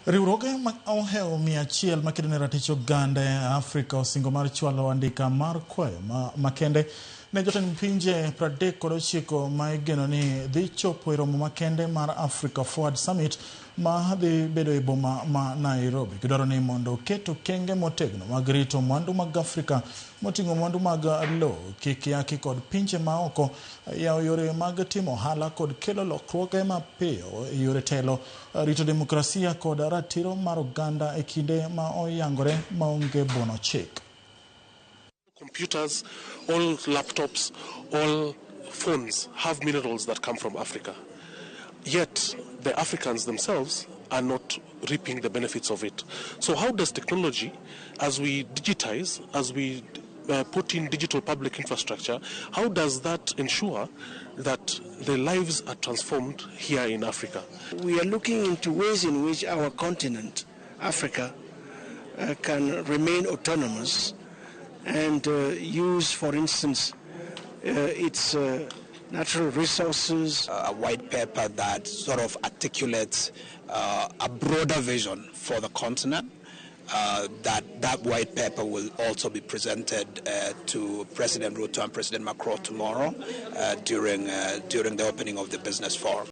Riwruoge ma ohewo 100 makedo ne ratich oganda e Afrika osingo mar chwalo andika mar kwayo makende ne jotend pinje 39 ma igeno ni dhi chopo e romo makende mar Africa Forward Summit ma dhi bedo e boma ma Nairobi. Gidwaro ni mondo oket okenge motegno mag rito mwandu mag Afrika moting'o mwandu mag lowo kik yaki kod pinje maoko, yawo yore mag timo ohala kod kelo lokruoge mapiyo e yore telo, rito demokrasia kod ratiro mar oganda e kinde ma oyangore maonge buono chik. Computers, all laptops, all phones have minerals that come from Africa. Yet the Africans themselves are not reaping the benefits of it. So how does technology, as we digitize, as we put in digital public infrastructure, how does that ensure that the lives are transformed here in Africa? We are looking into ways in which our continent, Africa, can remain autonomous and use, for instance, its natural resources. A white paper that sort of articulates a broader vision for the continent. That white paper will also be presented to President Ruto and President Macron tomorrow during the opening of the business forum.